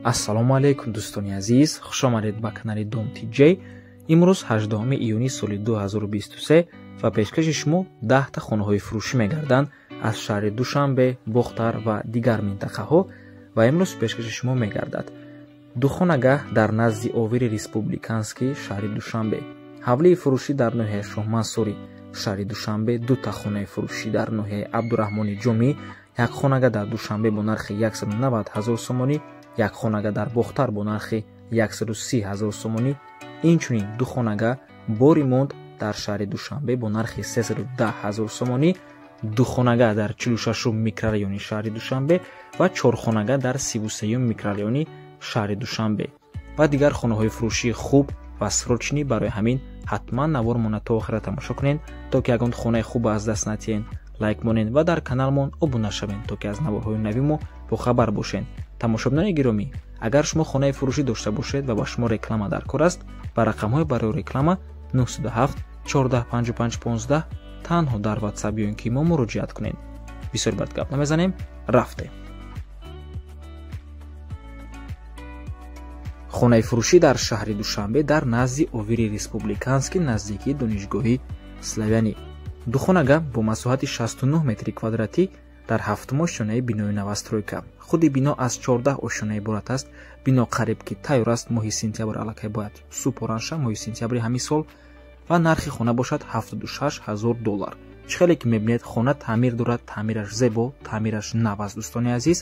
Ассалому алайкум, дӯстони азиз, хуш омадед ба канали Дом ТЖ. Имрӯз 18 июни соли 2023 ва пешкаши шумо 10 та хонаҳои фурӯшӣ мегарданд аз шаҳри Душанбе, Бохтар ва дигар минтақаҳо. Ва имрӯз пешкаши шумо мегардад ду хонагаҳ дар назди овири Республиканский шаҳри Душанбе, ҳавлии фурӯшӣ дар ноҳияи Шоҳмансури шаҳри Душанбе, ду та хонаи фурӯшӣ дар ноҳияи Абдураҳмони Ҷомӣ, як хонага дар Душанбе бо нархи 190 ҳазор сомонӣ, як хонага дар Бохтар бо нархи 130 ҳазор сомонӣ, инчунин ду хонага бо ремонт дар шаҳри Душанбе бо нархи 310 ҳазор сомонӣ, ду хонага дар 46 микрорайони шаҳри Душанбе ва чор хонага дар 33 микрорайони шаҳри Душанбе ва дигар хонаҳои фурӯшии хуб ва срочный. Барои ҳамин ҳатман навормона то охира тамошо кунед, то ки ягон хонаи хуб аз даст натиҳед. Лайк монед ва дар каналмон обуна шавед, то ки аз наворҳои нави мо бохабар бошед. Тамошобинони гиромӣ, агар шумо хонаи фурӯшӣ дошта бошед ва ба шумо реклама дар кор аст, ба рақамҳои барои реклама 907 14 55 15 танҳо дар WhatsApp ё ин ки мо муроҷиат кунед. Бисёр бад гап намезанем, рафтем. Хонаи фурӯшӣ дар шаҳри Душанбе дар назди овири Республиканский, наздикии донишгоҳи Славянӣ. Ду хонага бо масоҳати 69 метри квадратӣ дар ҳафтум ошёнаи бинои новостройка. Худи бино аз 14 ошёна иборат аст. Бино қариб ки тайёр аст, моҳи сентябр аллакай бояд супоран шавад, моҳи сентябри ҳамин сол. Ва нархи хона бошад 76 ҳазор доллар. Чӣ хеле ки мебинед, хона таъмир дорад, таъмираш зебо, таъмираш нав аст, дӯстони азиз.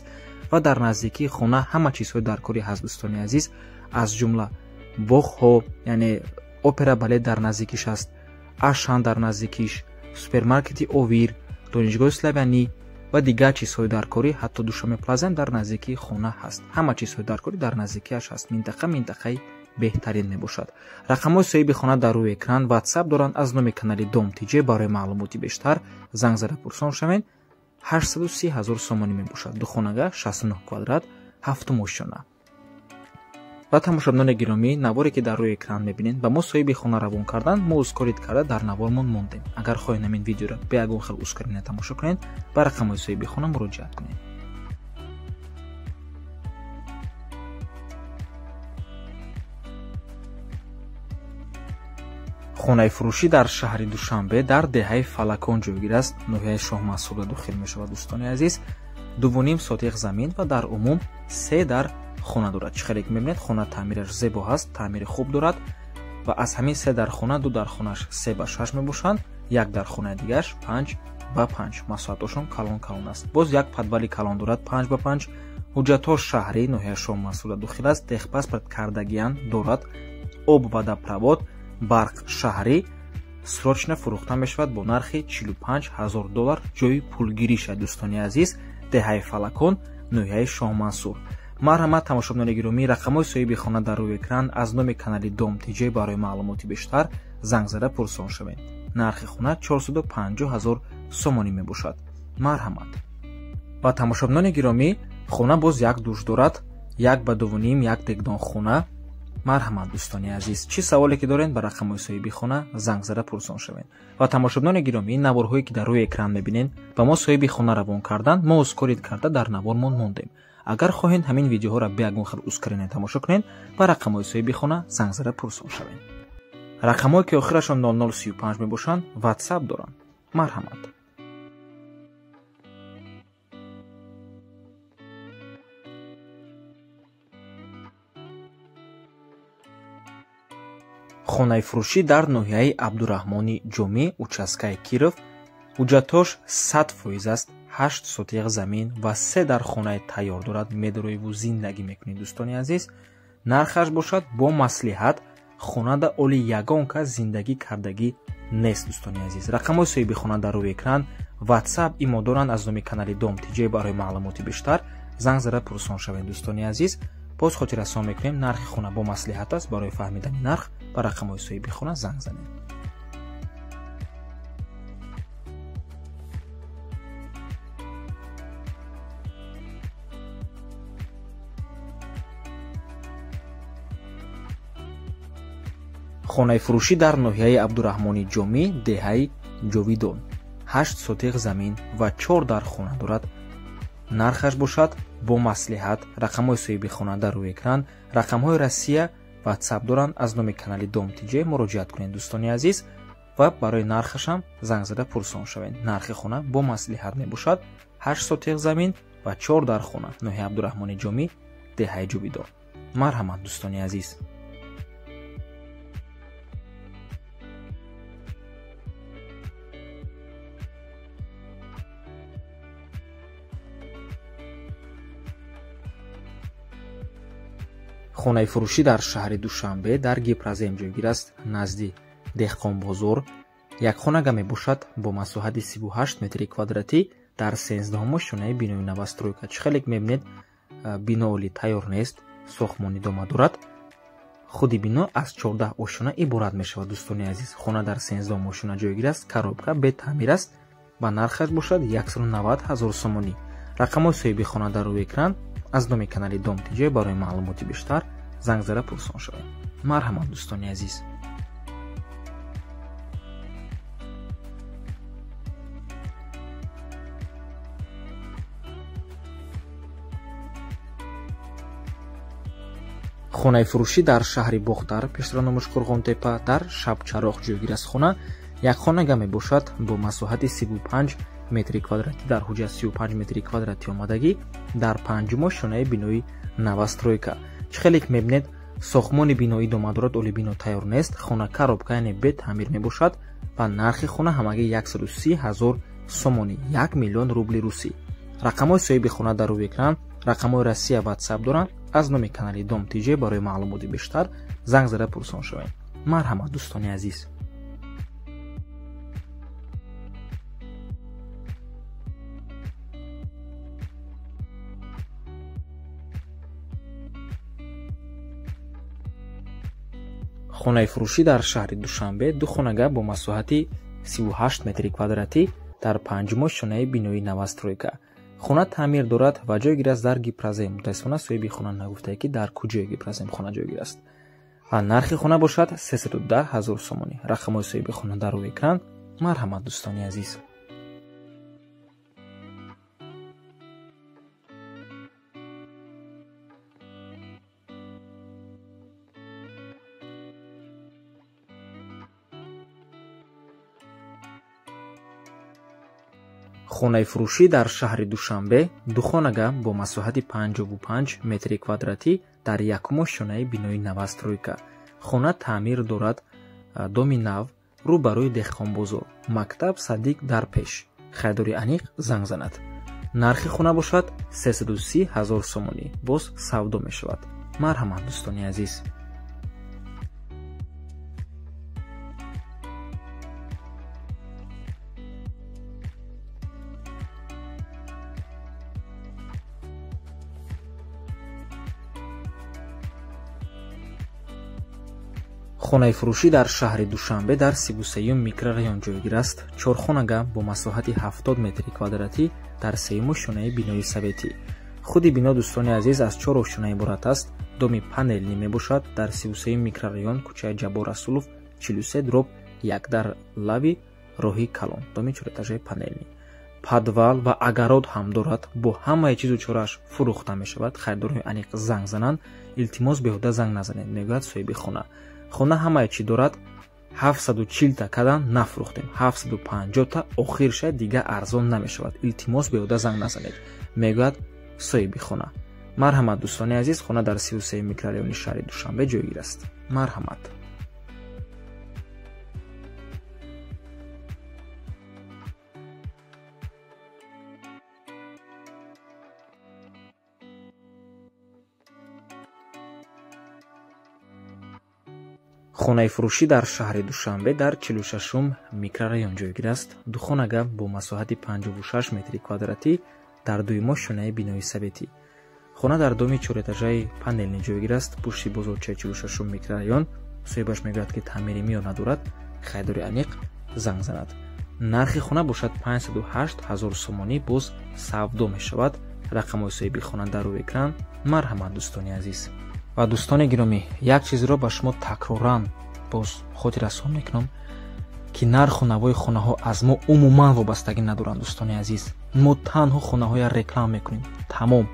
Ва дар наздикии хона ҳама чизҳои даркорӣ ҳаст, дӯстони азиз, аз ҷумла боғҳо, яъне опера балет дар наздикиш аст, Ашан дар наздикиш, супермаркети Овир, донишгоҳи Славянӣ ва дигар чизҳои даркорӣ. Ҳатто Душанбе Плазам дар наздикии хона ҳаст. Ҳама чизҳои даркорӣ дар наздикиаш ҳаст. Минтақа минтақаи беҳтарин мебошад. Рақамҳои соҳиби хона дар рӯи экран, WhatsApp доранд аз номи канали Дом ТЖ. Барои маълумоти бештар занг зада пурсон шавед. 830 ҳазор сомонӣ мебошад. Ду хонага, 69 квадрат, ҳафтум ошёна. Ва тамошобинони гиромӣ, наворе ки дар рӯи экран мебинед, ба мо соҳиби хона равон кардан, мо ускорить карда дар навормон мондем. Агар хоҳед ҳамин видеоро бе ягон хел ускорение тамошо кунед, ба рақамҳои соҳиби хона муроҷиат кунед. Хонаи фурӯшӣ дар шаҳри Душанбе дар деҳаи Фалакон ҷойгир аст, ноҳияи Шоҳмансурда дохил мешавад, дӯстони азиз. 2,5 сотиқ замин ва дар умум се дар хона дорад. Чӣ хеле ки мебинед, хона таъмираш зебо ҳаст, таъмири хуб дорад ва аз ҳамин се дар хона ду дар хонаш 3 ба 6 мебошанд, як дар хонаи дигараш 5 ба 5. Масоҳатошон калон калон аст. Боз як подвали калон дорад, 5 ба 5. Ҳуҷҷатҳо шаҳрӣ, ноҳияи Шоҳмансурда дохил аст, техпаспорт кардагиан дорад, об, водопровод, барқ шаҳрӣ. Срочно фурӯхта мешавад бо нархи 45 ҳазор доллар. Ҷои пулгириша, дӯстони азиз, деҳаи Фалакон, ноҳияи Шоҳмансур. Марҳамат, тамошобинони гиромӣ, рақамҳои соҳиби хона дар рӯи экран аз номи канали Дом ТЖ. Барои маълумоти бештар занг зада пурсон шавед. Нархи хона 450 ҳазор сомонӣ мебошад. Марҳамат. Ва тамошобинони гиромӣ, хона боз як душ дорад, 1 ба 2,5, як дегдонхона. Марҳамат, дӯстони азиз, чӣ саволе ки доред, ба рақамҳои соҳиби хона занг зада пурсон шавед. Ва тамошобинони гиромӣ, наворҳое ки дар рӯи экран мебинед, ба мо соҳиби хона равон карданд, мо ускорить карда дар навормон мондем. Агар хоҳед ҳамин видеоҳоро бе ягон хел ускорение тамошо кунед, ба рақамҳои соҳиби хона занг зада пурсон шавед. Рақамҳое ки охирашон 0035 мебошанд, WhatsApp доранд. Марҳамат. Хонаи фурӯшӣ дар ноҳияи Абдураҳмони Ҷомӣ, участкаи Киров, ҳуҷҷатҳош 100% аст, 8 сотиқ замин ва се дар хонаи тайёр дорад. Медороиву зиндагӣ мекунед, дӯстони азиз. Нархаш бошад бо маслиҳат. Хонада оли ягон кас зиндагӣ кардагӣ нест, дӯстони азиз. Рақамҳои соҳиби хона дар рӯи экран, WhatsApp имо доранд аз номи канали Дом ТЖ. Барои маълумоти бештар занг зада пурсон шавед, дӯстони азиз. Боз хотиррасон мекунем, нархи хона бо маслиҳат аст. Барои фаҳмидани нарх ба рақамҳои соҳиби хона занг занед. Хонаи фурӯшӣ дар ноҳияи Абдураҳмони Ҷомӣ, деҳаи Ҷовидон, 8 сотиқ замин ва чор дар хона дорад. Нархаш бошад бо маслиҳат. Рақамҳои соҳиби хона дар рӯи экран, рақамҳои Россия WhatsApp доранд. Аз номи канали Дом ТЖ муроҷиат кунед дӯстони азиз ва барои нархашам занг зада пурсон шавед. Нархи хона бо маслиҳат мебошад. 8 сотиқ замин ва 4 дар хона. Ноҳияи Абдураҳмони Ҷомӣ, деҳаи Ҷубидор. Марҳамат дӯстони азиз. Хонаи фурӯшӣ дар шаҳри Душанбе дар Гипрозем ҷойгир аст, назди Деҳқонбозор. Як хонага мебошад бо масоҳати 38 метри квадратӣ дар 13 ошёнаи бинои новостройка. Чӣ хеле мебинед, бино оли тайёр нест, сохтмон идома дорад. Худи бино аз 14 ошёна иборат мешавад дӯстони азиз. Хона дар 13 ошёна ҷойгир аст, коробка бетаъмир аст ва нархаш бошад 190 000 сомонӣ. Рақамҳои соҳиби хона дар рӯи экран. Аз номи канали Дом ТЖ барои маълумоти бештар занг зада пурсон шавед. Марҳамат дӯстони азиз. Хонаи фурӯшӣ дар шаҳри Бохтар, пешро номаш Қурғонтепа, дар Шабчароғ ҷойгир аст. Хона як хонага мебошад бо масоҳати 35 метри квадратӣ дар ҳуҷҷат 35 метри квадратӣ омадагӣ дар панҷум ошёнаи бинои новостройка. Чӣ хеле мебинед, сохтмони бино идома дорад, оли бино тайёр нест. Хона коробка, яъне бетаъмир мебошад ва нархи хона ҳамагӣ 130 000 сомонӣ, 1 миллион рубли русӣ. Рақамҳои соҳиби хона дар рӯи экран, рақамҳои Россия WhatsApp доранд. Аз номи канали Дом ТЖ барои маълумоти бештар занг зада пурсон шавед. Марҳамат дӯстони азиз. Хонаи фурӯшӣ дар шаҳри Душанбе ду хонага бо масоҳати 38 метри квадратӣ дар панҷум ошёнаи бинои новостройка. Хона таъмир дорад ва ҷойгир аст дар Гипрозем. Мутаассифона соҳиби хона нагуфтае, ки дар куҷои Гипрозем хона ҷойгир аст. Ва нархи хона бошад 310 000 сомонӣ. Рақамҳои соҳиби хона дар рӯи экран. Марҳамат дӯстони азиз. Хонаи фурӯшӣ дар шаҳри Душанбе ду хонага бо масоҳати 55 метри квадратӣ дар якум ошёнаи бинои новостройка. Хона таъмир дорад, доми нав рӯбарӯи Деҳқонбозор, мактаб садик дар пеш. Харидори аниқ занг занад. Нархи хона бошад 330 000 сомонӣ, боз савдо мешавад. Марҳамат дӯстони азиз. Хонаи фурӯшӣ дар шаҳри Душанбе дар 33 микрорайон ҷойгир аст. 4 хонага бо масоҳати 70 метри квадратӣ дар сеюм ошёнаи бинои советӣ. Худи бино дӯстони азиз аз 4 ошёна иборат аст. Доми панелнӣ мебошад дар 33 микрорайон, кӯчаи Ҷаббор Расулов 43/1 дар лави роҳи калон, доми чорэтажаи панелнӣ. Подвал ва агарод ҳам дорад. Бо ҳамаи чизу чорааш фурӯхта мешавад. Харидорони аниқ занг зананд. Илтимос беҳуда занг назанед, мегӯяд соҳиби хона. Хона ҳамаи чӣ дорад. 740 та кадан нафурӯхтем, 750 та охир шад, дигар арзон намешавад. Илтимос беҳуда занг назанед, мегӯяд соҳиби хона. Марҳамат дӯстони азиз, хона дар 33 микрорайони шаҳри Душанбе ҷойгир аст. Марҳамат. Хонаи фурӯшӣ дар шаҳри Душанбе дар 46 микрорайон ҷойгир аст. Ду хонага бо масоҳати 56 метри квадратӣ дар дуюм ошёнаи бинои советӣ. Хона дар доми чорэтажаи панелнӣ ҷойгир аст, пушти бозорчаи 46 микрорайон. Соҳибаш мегӯяд, ки таъмири миё надорад. Харидори аниқ занг занад. Нархи хона бошад 508 000 сомонӣ, боз савдо мешавад. Рақамҳои соҳиби хона дар рӯи экран. Марҳамат дӯстони азиз. Ва дӯстони гиромӣ, як чизро ба шумо такроран боз хотиррасон мекунам, ки нарху навои хонаҳо аз мо умуман вобастагӣ надоранд дӯстони азиз. Мо танҳо хонаҳоя реклама мекунем, тамом.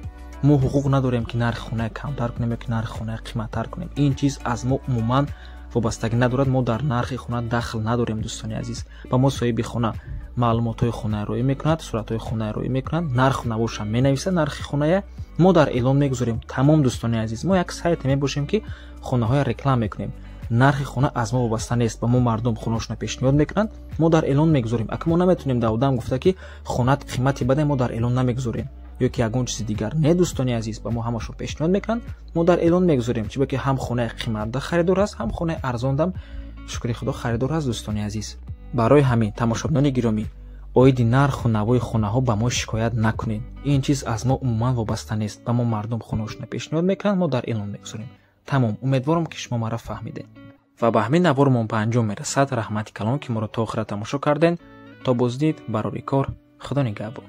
Мо ҳуқуқ надорем, ки нархи хоная камтар кунем ё ки нархи хоная қиматтар кунем. Ин чиз аз мо умуман вобастагӣ надорад. Мо дар нархи хона дахл надорем, дӯстони азиз. Ба мо соҳиби хона маълумотҳои хоная роӣ мекунад, суратҳои хоная роӣ мекунад, нарху навошам менависад. Нархи хоная мо дар эълон мегузорем, тамом. Дӯстони азиз, мо як сайте мебошем, ки хонаҳоя реклама мекунем. Нархи хона аз мо вобаста нест. Ба мо мардум хонаошона пешниҳод мекунанд, мо дар эълон мегузорем. Ака, мо наметавонем да одам гуфта, ки хонат қимати баде, мо дар эълон намегузорем, ё ки ягон чизи дигар. Не, дӯстони азиз, ба мо ҳамашон пешниҳод мекунанд, мо дар эълон мегузорем, чиба ки ҳам хонаи қиматда харидор аст, ҳам хонаи арзондам, шукри худо, харидор аст, дӯстони азиз. Барои ҳамин, тамошобинони гиромӣ, оиди нарху навои хонаҳо ба мо шикоят накунед. Ин чиз аз мо умуман вобаста нест. Ба мо мардум хонаошона пешниҳод мекунанд, мо дар эълон мегузорем, тамом. Умедворам, ки шумо маро фаҳмидед. Ва ба ҳамин навормон ба анҷом мерасад. Раҳмати калон, ки моро то охира тамошо кардем. То боздид, барори кор, худо нигаҳбон.